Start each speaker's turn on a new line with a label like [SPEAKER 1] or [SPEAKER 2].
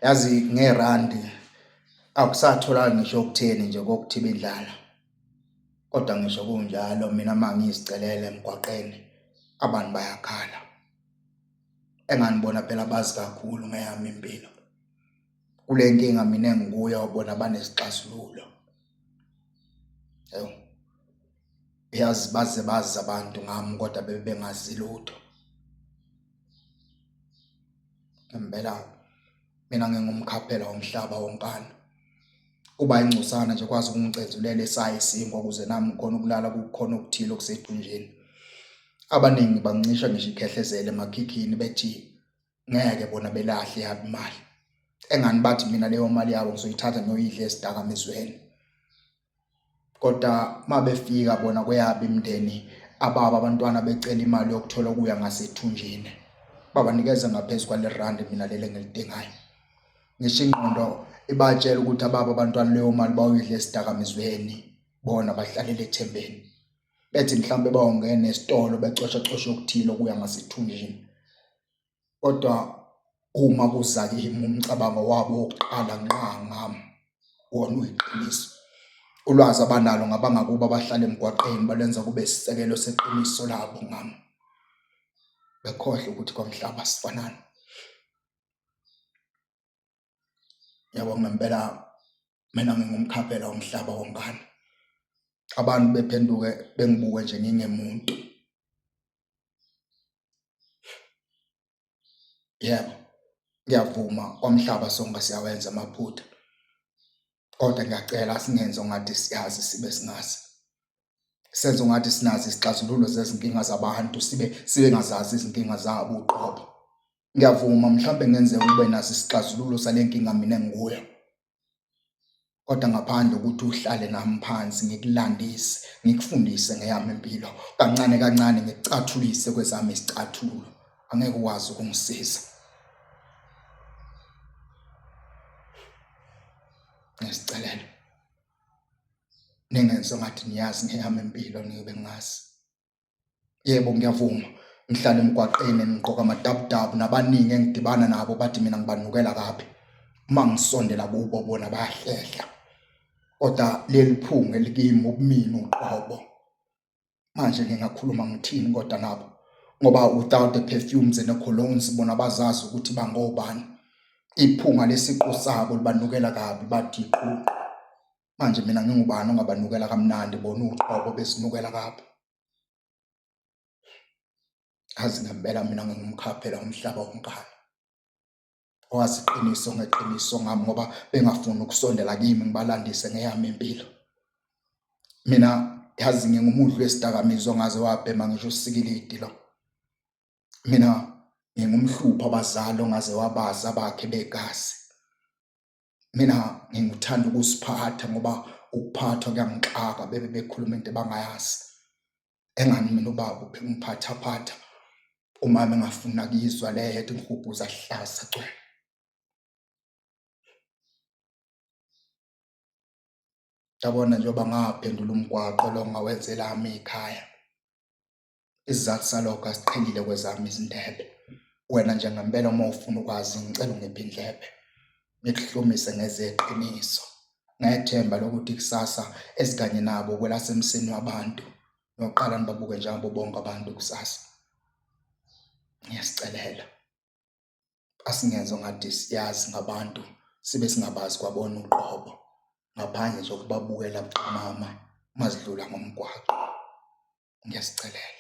[SPEAKER 1] Yazi ngerandi akusatholakali ngisho okutheni nje kokuthiba indlala. Kodwa ngisho kunjalo mina uma ngizicelela emgwaqeni abantu bayakhala. Enganibona phela bazi kakhulu ngeyami impilo. Kule nkinga mina engikuyo bona banesixazululo. Ewu yazi baze bazi abantu ngami kodwa bebe bengazi lutho. Ngempela mina ngingumkhaphela womhlaba wonkana. Kuba ingcosana nje kwazi ukungicezulela esayo isinkwa ukuze nami ngikhone ukulala kukhona okuthile okusedunjini. Abaningi bangincisha ngisho ikhehlezela emakhikhini bethi ngeke bona belahle yabo imali. Engani bathi mina leyo mali yabo ngizoyithatha ngiyoyidla ezidakamizweni. Kodwa mabefika bona kweyabo imindeni ababo abantwana becela imali yokuthola okuya ngasethunjini babanikeza ngaphezu kwale randi mina leli engilidingayo. Ngisho ingqondo ibatshela ukuthi ababo abantwana leyo mali bayoyidla esidakamizweni bona bahlalele ethembeni. Bethi mhlawumbe bayongena esitolo becosha cosha okuthile okuya ngasethunjini. Kodwa uma kuza kimi umcabango wabo wokuqala ngqa ngami wona uyiqiniso. Ulwazi abanalo ngabangakubo abahlala emgwaqeni balwenza kube isisekelo seqiniso labo ngami. Bekhohlwe ukuthi kwamhlaba asifanani. Yabo ngempela mina ngingumkhaphela womhlaba wonkana. Abantu bephenduke bengibuke nje ngingemuntu. Yebo, ngiyavuma kwamhlaba sonke siyawenza amaphutha kodwa ngiyacela singenze ungathi siyazi sibe singazi. Senze ungathi sinazo izixazululo zezinkinga zabantu sibe sibengazazi izinkinga zabo uqobo. Ngiyavuma mhlawumbe kungenzeka ube naso isixazululo sale nkinga mina engikuyo. Kodwa ngaphandle kokuthi uhlale nami phansi ngikulandise, ngikufundise ngeyami impilo, kancane kancane ngikucathulise kwezami izicathulo, angeke ukwazi ukungisiza. Ngiyasicelela ningenze ngathi niyazi ngeyami impilo niyobe ngazi. Yebo, ngiyavuma ngihlala emgwaqeni ngigqoka amadabudabu nabaningi engidibana nabo bathi mina ngibanukela kabi. Uma ngisondela kubo bona bayahlehla kodwa leli phunga elikimi ubumina uqobo. Manje ngingakhuluma ngithini kodwa nabo ngoba without the perfumes and the colognes bona bazazi ukuthi bangobani. Iphunga lesiqu sabo libanukela kabi bathi iqhuqhu. Manje mina ngingubani ongabanukela kamnandi bona uqobo besinukela kabi. Azi ngempela mina ngingumkhaphela umhlaba wonkana. Owazi iqiniso ngeqiniso ngami ngoba bengafuni ukusondela kimi ngibalandise ngeyami impilo. Mina yazi ngingumudli wesidakamizwa ongaze wabhema ngisho usikilidi lo. Mina ngingumhluphi abazali ongaze wabazi abakhe begazi. Mina ngikuthanda ukuziphatha ngoba ukuphathwa kuyangixaka bebe bekhuluma into abangayazi. Engani mina ubaba ubengiphathaphatha umama engafuni nakuyizwa leyo ethi ngihubhuza hlaza cwe. Yabona njengoba ngaphendula umgwaqo lo ngawenzela ami ikhaya. Isizathu salokho asiqhelile kwezami izindebe. Wena nje ngempela uma ufuna ukwazi ngicela ungiphe indlebe ngikuhlumise ngezeqiniso ngethemba lokuthi kusasa esikanye nabo kwelasemsini wabantu noqala nibabuke njengabo bonke abantu kusasa. Ngiyasicelela asingenze ngathi siyazi ngabantu sibe singabazi kwabona uqobo ngaphandle nje kokubabukela buqamama uma zidlula ngomgwaqo. Ngiyasicelela.